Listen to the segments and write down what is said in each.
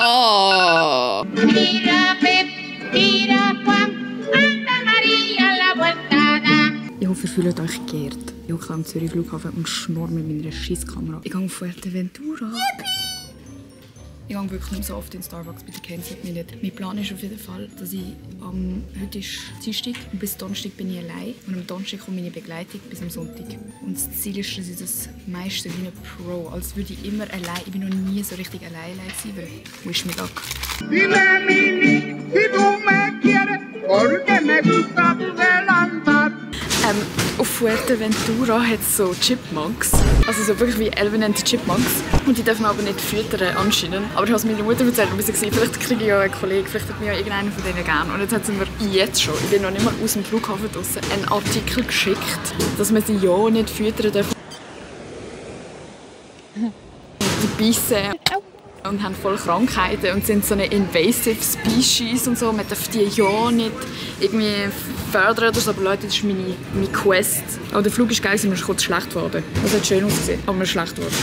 Oh! Ich hoffe, ihr fühlt euch geehrt. Ich hocke am Zürich Flughafen und schnurre mit meiner Scheisskamera. Ich gehe auf Fuerteventura. Ich gehe wirklich nicht so oft in Starbucks, bitte cancelt mich nicht. Mein Plan ist auf jeden Fall, dass ich heute ist Dienstag und bis Donnerstag bin ich allein. Und am Donnerstag kommt meine Begleitung bis am Sonntag. Und das Ziel ist, dass ich das meiste wie ein Pro, als würde ich immer allein, ich bin noch nie so richtig allein gewesen, weil wish me luck. Auf Fuerteventura hat es so Chipmunks, also so wirklich wie Alvin and the Chipmunks. Und die dürfen aber nicht füttern anscheinend. Aber ich habe es meiner Mutter erzählt und sie gesagt, vielleicht kriege ich ja einen Kollegen, vielleicht hat mich ja irgendeiner von denen gerne. Und jetzt hat sie mir jetzt schon, ich bin noch nicht mal aus dem Flughafen draussen, einen Artikel geschickt, dass man sie ja nicht füttern darf. Die beißen und haben voll Krankheiten und sind so eine invasive Species und so. Man darf die ja nicht irgendwie fördern oder so, aber Leute, das ist meine Quest. Oh, der Flug ist geil, mir ist kurz schlecht geworden. Das hat schön ausgesehen, aber mir ist schlecht geworden.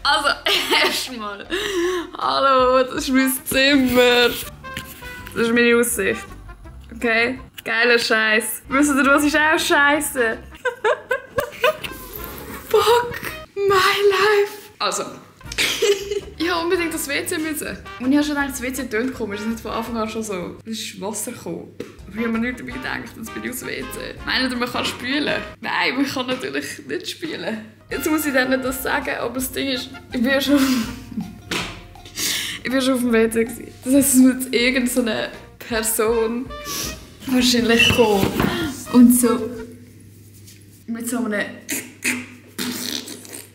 Also, erstmal. Hallo, das ist mein Zimmer. Das ist meine Aussicht. Okay? Geiler Scheiß. Wisst ihr, was ist auch Scheiße? Fuck my life. Also, ich habe unbedingt das WC müssen. Und ich habe schon gedacht, das WC tönt komisch. Es ist nicht von Anfang an schon so. Es ist Wasser gekommen. Aber ich habe mir nicht dabei gedacht, jetzt bin ich aufs WC. Meint ihr, man kann spülen? Nein, man kann natürlich nicht spülen. Jetzt muss ich denen das sagen, aber das Ding ist, ich bin schon auf dem WC gewesen. Das heisst, es muss irgendeine Person wahrscheinlich kommen. Und so mit so einem...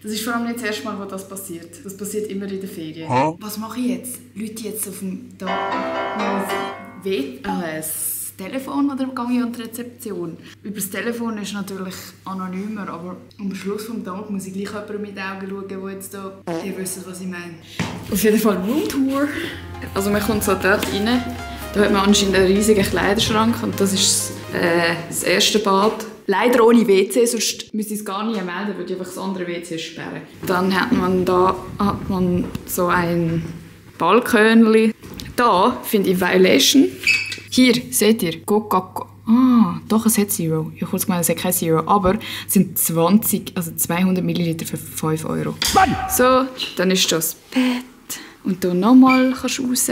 Das ist vor allem nicht das erste Mal, wo das passiert. Das passiert immer in den Ferien. Was mache ich jetzt? Leute jetzt auf dem das Telefon oder gehe ich an die Rezeption? Über das Telefon ist natürlich anonymer, aber am Schluss des Tages muss ich gleich jemanden mit den Augen schauen, der jetzt da... Ihr wisst, was ich meine. Auf jeden Fall Roomtour. Also man kommt so dort rein. Da hat man anscheinend einen riesigen Kleiderschrank und das ist das erste Bad. Leider ohne WC, sonst müsste ich es gar nicht melden, würde ich einfach das andere WC sperren. Dann hat man so ein Balkönchen. Da finde ich Violation. Hier, seht ihr, Coca-Cola. Ah, doch, es hat Zero. Ich habe kurz gemeint, es hat kein Zero. Aber es sind 200 Milliliter für 5 €. So, dann ist das Bett. Und hier nochmal kannst du raus.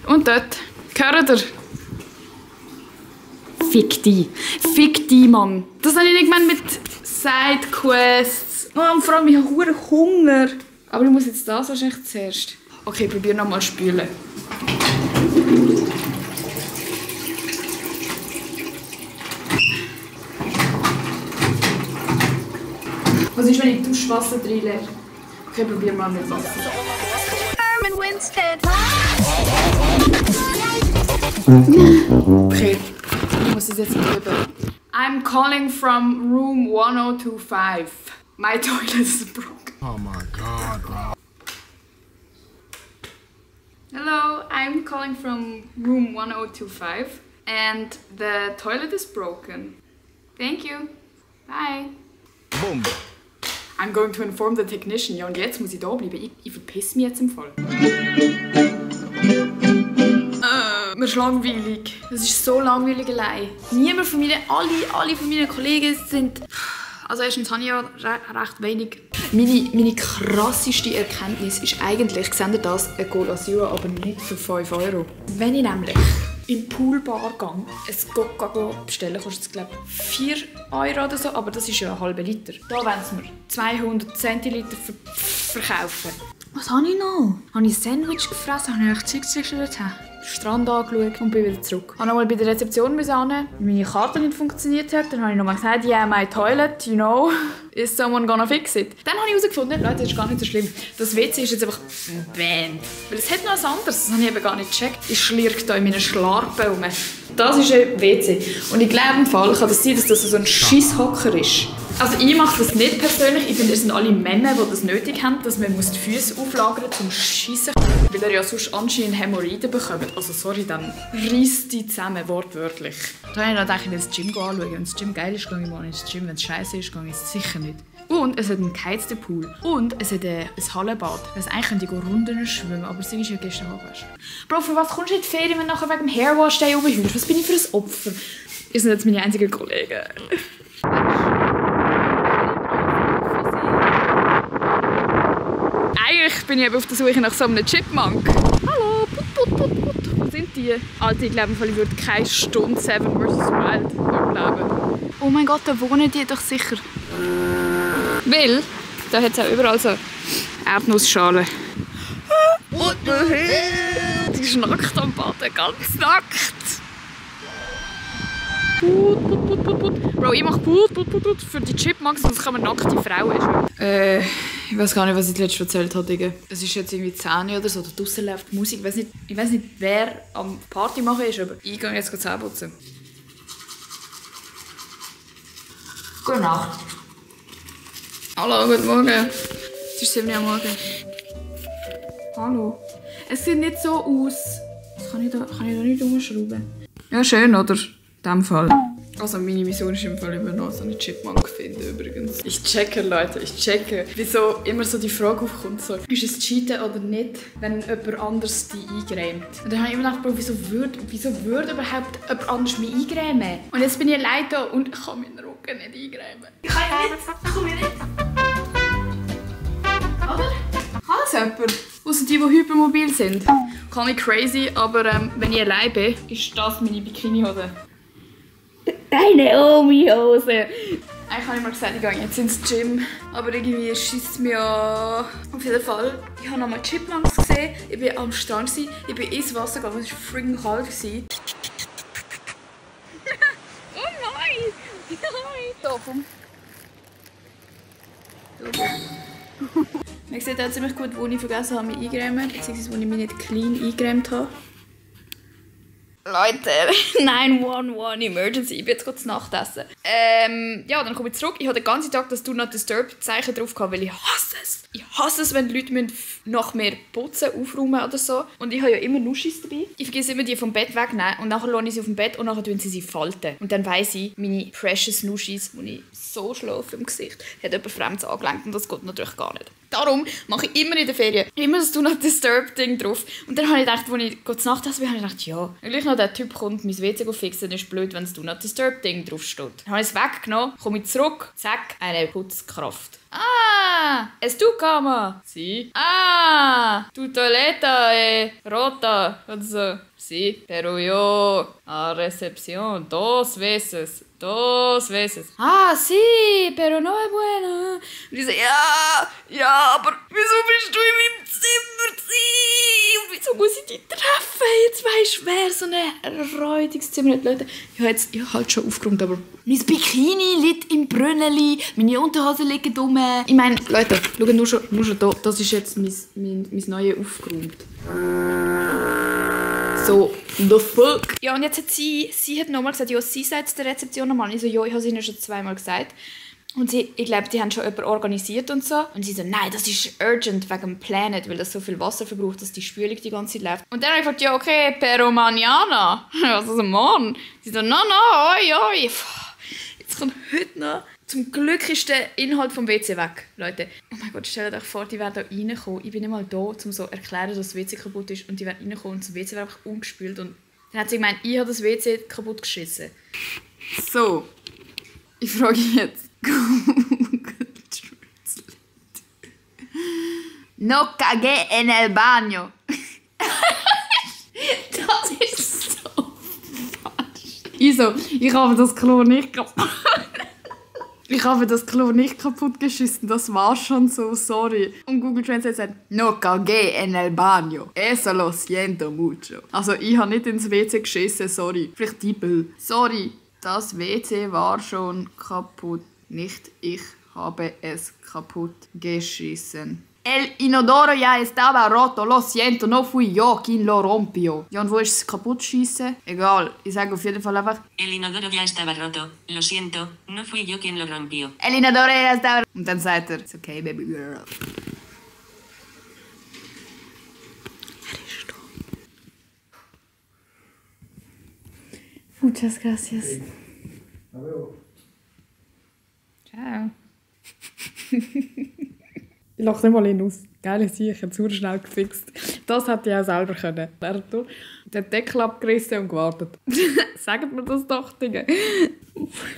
Und dort, hört ihr? Fick die, Mann. Das habe ich nicht gemeint mit Sidequests. Oh, und vor allem, ich habe Hunger. Aber ich muss jetzt das wahrscheinlich zuerst. Okay, ich probiere nochmal spülen. Was ist, wenn ich Duschwasser reinlege? Okay, probier mal mit Wasser. Okay, ich muss es jetzt üben. I'm calling from room 1025. My toilet is broken. Oh my god, bro. Hello, I'm calling from room 1025 and the toilet is broken. Thank you. Bye. Boom. I'm going to inform the technician. Ja, und jetzt muss ich da bleiben. Ich verpiss mich jetzt im Fall. Mir ist langweilig. Es ist so langweilig allein. Niemand von alle von meinen Kollegen sind... Also erstens habe ich ja recht wenig. Meine krasseste Erkenntnis ist eigentlich, seht ihr das, ein Cola Zero, aber nicht für 5 €. Wenn ich nämlich in die Poolbar gehe, ein Coca-Cola bestellen, kostet es glaube ich 4 € oder so, aber das ist ja ein halber Liter. Da wollen sie mir 200 Zentiliter verkaufen. Was habe ich noch? Habe ich ein Sandwich gefressen? Habe ich Zeug zwischendurch? Strand angeschaut und bin wieder zurück. Ich musste nochmal bei der Rezeption hin, weil meine Karte nicht funktioniert hat. Dann habe ich nochmal gesagt, yeah, my toilet, you know, is someone gonna fix it? Dann habe ich herausgefunden, Leute, das ist gar nicht so schlimm. Das WC ist jetzt einfach banned. Weil es hat noch etwas anderes, das habe ich eben gar nicht gecheckt. Ich schlirke hier in meinen Schlarpen rum. Das ist ein WC. Und ich glaube im Fall kann das sein, dass das so ein Scheisshocker ist. Also ich mache das nicht persönlich. Ich finde, es sind alle Männer, die das nötig haben, dass man die Füße auflagern muss zum Schiessen. Weil er ja sonst anscheinend Hämorrhoiden bekommt. Also sorry, dann reisst die zusammen, wortwörtlich. Da habe ich dann gedacht, ich will das Gym anschauen. Wenn das Gym geil ist, gehe ich mal ins Gym. Wenn es scheiße ist, gehe ich sicher nicht. Und es hat einen geheizten Pool. Und es hat ein Hallenbad. Also eigentlich könnte ich Runden schwimmen, aber sie ist ja gestern abgewaschen. Bro, für was kommst du in die Ferien, wenn du nachher wegen dem Hairwash day rumhüllst? Was bin ich für ein Opfer? Ihr seid jetzt meine einzigen Kollegen. Eigentlich bin ich eben auf der Suche nach so einem Chipmunk. Hallo, put, put, put, put. Wo sind die? Alter, ich glaube, ich würde keine Stunde Seven vs. Wild überleben. Oh mein Gott, da wohnen die doch sicher. Weil, da hat es auch überall so Erdnussschalen. What the hell? Die schnackt am Baden, ganz nackt. Put, put, put, put, put. Bro, ich mache put, put, put, put für die Chipmunks, sonst kann man nackte Frauen. Ich weiß gar nicht, was ich zuletzt erzählt habe, Digga. Es ist jetzt irgendwie 10 oder so, da draussen läuft Musik. Ich weiß nicht, wer am Party machen ist, aber ich gehe jetzt Zähne putzen. Gute Nacht. Hallo, guten Morgen. Es ist 7 Uhr am Morgen. Hallo. Es sieht nicht so aus. Das kann ich da nicht umschrauben. Ja, schön, oder? In diesem Fall. Also meine Mission ist im Fall immer noch so einen Chipmunk finden übrigens. Ich checke, Leute, wieso immer so die Frage aufkommt, so, ist es Cheaten oder nicht, wenn jemand anders dich eingrämt? Und dann habe ich immer gedacht, Bro, wieso würde überhaupt jemand anders mich eingrämen? Und jetzt bin ich allein da und ich kann meinen Rücken nicht eingrämen. Ich kann ja nicht, ich komme nicht. Oder? Kann das jemand? Ausser die hypermobil sind. Kann ich crazy, aber wenn ich allein bin, ist das meine Bikinihose. Deine Omi-Hose! Eigentlich habe ich mal gesagt, ich gehe jetzt ins Gym, aber irgendwie schießt es mir an. Auf jeden Fall, ich habe nochmal Chipmunks gesehen, ich war am Strand, ich bin ins Wasser gegangen, es war freaking kalt. Oh nein! Nein! Da, komm. Man sieht auch ziemlich gut, wo ich vergessen habe, mich eingrämen, beziehungsweise wo ich mich nicht clean eingrämt habe. Leute, 911 Emergency, ich bin jetzt kurz Nachtessen. Ja, dann komme ich zurück. Ich hatte den ganzen Tag das Do Not Disturb Zeichen drauf gehabt, weil ich hasse es. Ich hasse es, wenn die Leute nach mir putzen, aufräumen oder so. Und ich habe ja immer Nuschis dabei. Ich vergesse immer, die vom Bett wegnehmen und nachher lasse ich sie auf dem Bett und nachher tun sie falten. Und dann weiss ich, meine precious Nuschis, die ich so schlafe im Gesicht, hat jemand Fremdes angelenkt und das geht natürlich gar nicht. Darum mache ich immer in der Ferien immer das Do Not Disturb Ding drauf. Und dann habe ich gedacht, als ich kurz Nacht habe ich gedacht, ja, wenn gleich noch der Typ kommt, mein WC fixen, dann ist es blöd, wenn das Do Not Disturb Ding drauf steht. Dann habe ich es weggenommen, komme ich zurück, zack, eine Putzkraft. Ah, es tu cama? Sí. Ah, tu toaleta rota. Und so, sí, pero yo a recepción 2 veces. 2 veces. Ah, sí, pero no es buena. Und ich so, ja, aber wieso bist du in meinem Zimmer? Und wieso muss ich dich treffen? Jetzt weisst du, wer so ein räudiges Zimmer hat. Leute, ich habe halt schon aufgeräumt, aber mein Bikini liegt im Brünneli, meine Unterhose liegen rum. Ich meine, Leute, schaut nur schon hier, das ist jetzt mein neues aufgeräumt. So, the fuck? Ja, und jetzt hat sie hat nochmal gesagt, ja, sie sagt es der Rezeption nochmal. Ich so, ja, ich habe es ihnen schon 2-mal gesagt. Und ich glaube, die haben schon jemanden organisiert und so. Und sie so, nein, das ist urgent wegen dem Planet, weil das so viel Wasser verbraucht, dass die Spülung die ganze Zeit läuft. Und dann habe ich gesagt, ja, okay, pero mañana. Also morgen. Sie so, no, oi, oi. Jetzt kommt heute noch. Zum Glück ist der Inhalt vom WC weg, Leute. Oh mein Gott, stellt euch vor, die werden hier reinkommen. Ich bin nicht mal da, um so zu erklären, dass das WC kaputt ist. Und die werden reinkommen und das WC wird einfach umgespült. Und dann hat sie gemeint, ich habe das WC kaputt geschissen. So, ich frage jetzt Google Translate. No cagué en el baño. Das ist so falsch. Ich habe das Klo nicht kaputt. Ich habe das Klo nicht kaputt geschissen, das war schon so, sorry. Und Google Translate sagt, no cagué en el baño. Eso lo siento mucho. Also ich habe nicht ins WC geschissen, sorry. Vielleicht Diebel. Sorry, das WC war schon kaputt. Nicht ich habe es kaputt geschissen. El inodoro ya estaba roto, lo siento, no fui yo quien lo rompió. Ja, und wo ist es kaputt schiessen? Egal, ich sage auf jeden Fall einfach... El inodoro ya estaba roto, lo siento, no fui yo quien lo rompió. El inodoro ya estaba... Und dann sagt er, it's okay, baby girl. Er ist da. Muchas gracias. Ciao. Ich lache nicht mal ihn aus. Geile Sicher, zu schnell gefixt. Das hätte ich auch selber können. Er hat den Deckel abgerissen und gewartet. Sagt mir das doch, Dinge.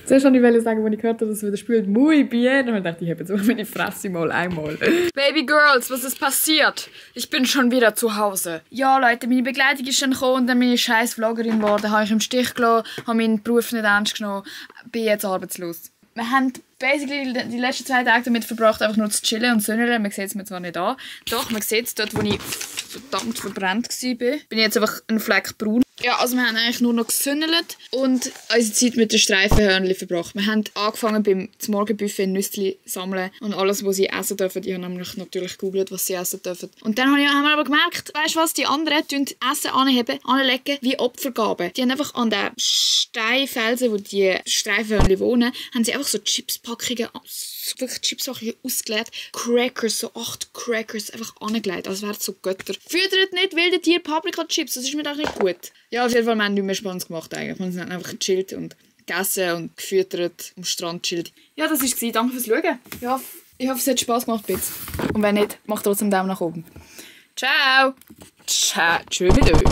Zuerst wollte ich sagen, als ich gehört habe, dass es wieder spielt, «Muy bien». Und dann dachte ich, habe jetzt meine Fresse mal einmal. Baby Girls, was ist passiert? Ich bin schon wieder zu Hause. Ja, Leute, meine Begleitung ist dann gekommen und dann bin ich scheiß Vloggerin geworden. Habe ich im Stich gelassen, habe meinen Beruf nicht ernst genommen, bin jetzt arbeitslos. Wir haben basically die letzten 2 Tage damit verbracht, einfach nur zu chillen und zu söhneln. Man sieht es mir zwar nicht an. Doch, man sieht es dort, wo ich verdammt verbrannt war. Bin ich jetzt einfach ein Fleck braun. Ja, also wir haben eigentlich nur noch gesünnelt und unsere Zeit mit den Streifenhörnchen verbracht. Wir haben angefangen beim Morgenbuffet Nüssli sammeln und alles, was sie essen dürfen. Ich habe nämlich natürlich gegoogelt, was sie essen dürfen. Und dann haben wir aber gemerkt, weißt du was, die anderen tun Essen anheben, anlegen wie Opfergaben. Die haben einfach an den Steinfelsen, wo die Streifenhörnchen wohnen, haben sie einfach so Chipspackungen, wirklich Chipspackungen ausgeleert. Crackers, so 8 Crackers einfach angelegt, als wären so Götter. Füttert nicht wilde Tiere Paprika-Chips, das ist mir doch nicht gut. Ja, auf jeden Fall, wir haben nichts mehr Spaß gemacht eigentlich. Wir haben einfach gechillt und gegessen und gefüttert, am Strand gechillt. Ja, das war es. Danke fürs Schauen. Ja, ich hoffe, es hat Spass gemacht. Und wenn nicht, macht trotzdem einen Daumen nach oben. Ciao! Ciao! Tschö mit euch!